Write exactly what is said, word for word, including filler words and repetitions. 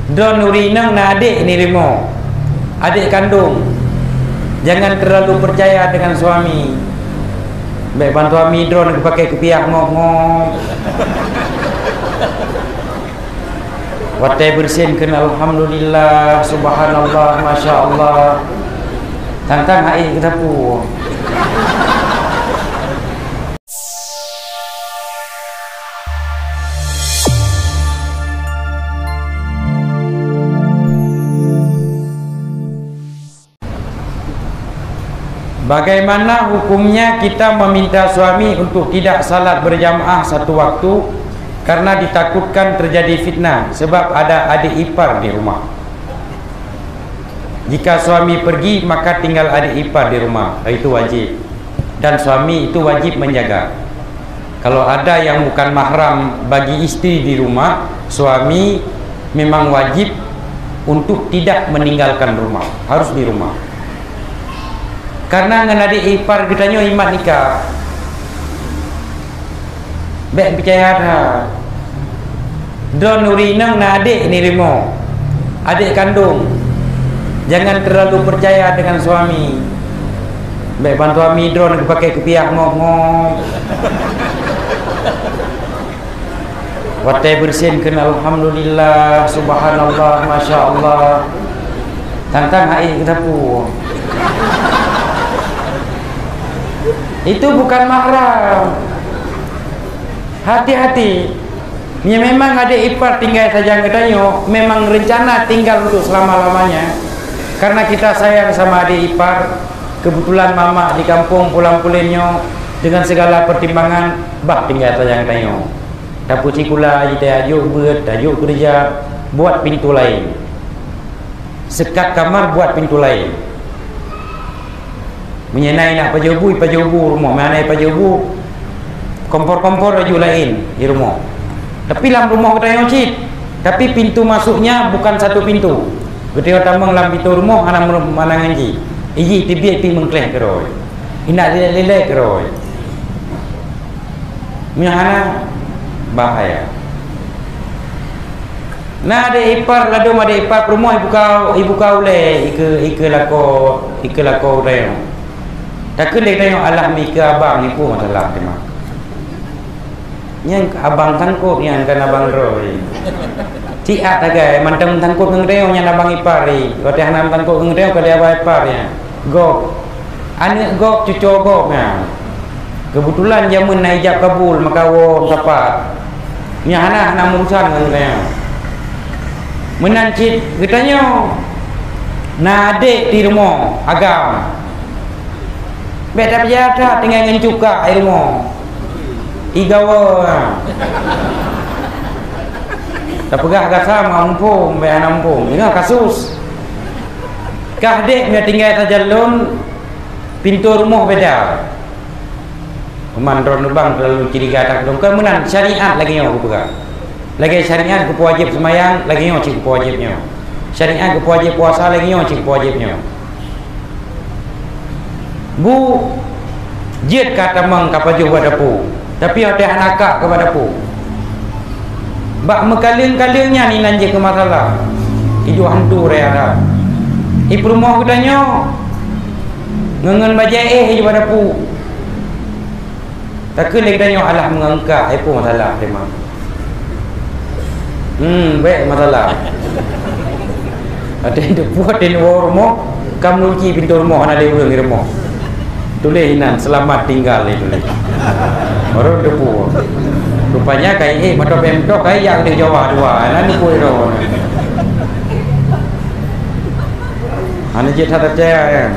Droeneuh ureueng inong na adék ni rumoh, adék kandong. Jangan terlalu percaya dengan suami. Bèk ban suami droeneuh geupaké kupiah ngok-ngok. Watèe beureusin kheun alhamdulillah, subhanallah, masya Allah. Tang-tang hai geusapeue. Bagaimana hukumnya kita meminta suami untuk tidak salat berjamaah satu waktu karena ditakutkan terjadi fitnah sebab ada adik ipar di rumah? Jika suami pergi, maka tinggal adik ipar di rumah, itu wajib. Dan suami itu wajib menjaga. Kalau ada yang bukan mahram bagi istri di rumah, suami memang wajib untuk tidak meninggalkan rumah, harus di rumah. Karena ngon adik ipar geutanyoe imat nikah. Bèk peucaya that. Droeneuh ureueng inong na adék ni rumoh, adék kandong. Jangan terlalu percaya dengan suami. Bèk ban suami droeneuh geupaké kupiah ngok-ngok. Watèe beureusin kheun alhamdulillah, subhanallah, masya Allah. Tang-tang hai geusapeue. Itu bukan mahram. Hati-hati. Nyan memang adik ipar tinggai sajan geutanyoe, memang rencana tinggal untuk selama-lamanya. Karena kita sayang sama adik ipar, kebetulan mamak di kampung pulang-pulen nyoe, dengan segala pertimbangan, bah tinggai sajan geutanyoe. Tapeusikula, tajok beuet, tajok keureuja, buat pintu laén. Seukat kamar buat pintu laén. Meunyoe na inak pajoh bu, ipajoh bu rumoh, meunyoe na ipajoh bu, kompor-kompor laju laén di rumoh. Tapi lam rumoh geutanyoe cit, tapi pintu masuknya bukan satu pintu. Geutanyoe tamong lam pintu rumoh hana meureumpok manang ngon jih. Ijih teubiet pi meukleh keudroe. Inak lilek-lilek keudroe. Meunyoe hana, bahaya. Na adék ipar, ladôm adék ipar peurumoh ibuka, ibuka ulèe, ike, ike lakoe, ike lakoe ureueng. Takheun lé geutanyoe, "Alah, mi ike abang, ipeue masalah teuma?" Nyan abang sangkot nyan, kon abang droe. Siat sagai, mantong sangkot ngon geutanyoe nyan abang ipar, watèe hana sangkot ngon geutanyoe, kon abang ipar nyan. Gob. Aneuk gob, cucoe gob nyan. Keubeutulan jameun na ijab kabul, maka woe sapat. Nyan hana, hana meurusan ngon geutanyoe. Meunan cit geutanyoe na adék di rumoh agam. Bèk tapeucaya that tinggai ngon cuka di rumoh. Igawa. Tapeugah gasa ma muphom, bèk hana muphom. Deungö kasus. Kah dék meunyoe tinggai sajan lôn, pintoe rumoh beda. Kuman droeneuh bang terlalu curiga that lôn. Kon meunan, syariat lagèe nyoe geupeugah. Lagèe syariat geupeuwajéb seumayang, lagèe nyoe cit geupeuwajéb nyoe. Syariat geupeuwajéb puasa, lagèe nyoe cit geupeuwajéb nyoe. Bu, jeuet ka tamong ka pajoh bak dapu, tapi watèe hana kak keu bak dapu. Bak meukaleng-kaleng nyan inan jih keu masalah. Iduek hantu raya that. I peurumoh geutanyoe ngon, ngon bajèe éh ijih bak dapu. Takheun lé geutanyoe, "Alah, meungeungka, eh, peue masalah teuma?" Hmm, bèk masalah. Watèe teupeue, watèe neuwoe rumoh, ka meungunci pintoe rumoh, hana lé ureueng di rumoh. Tuléh inan, "Selamat tinggal," lé tuléh. Baru teupeue. Rupanya ka éh, mantong pèng mantong ka éh, jak u Jawa dua, hana neupue droe. Hana jeuet that percaya, kan?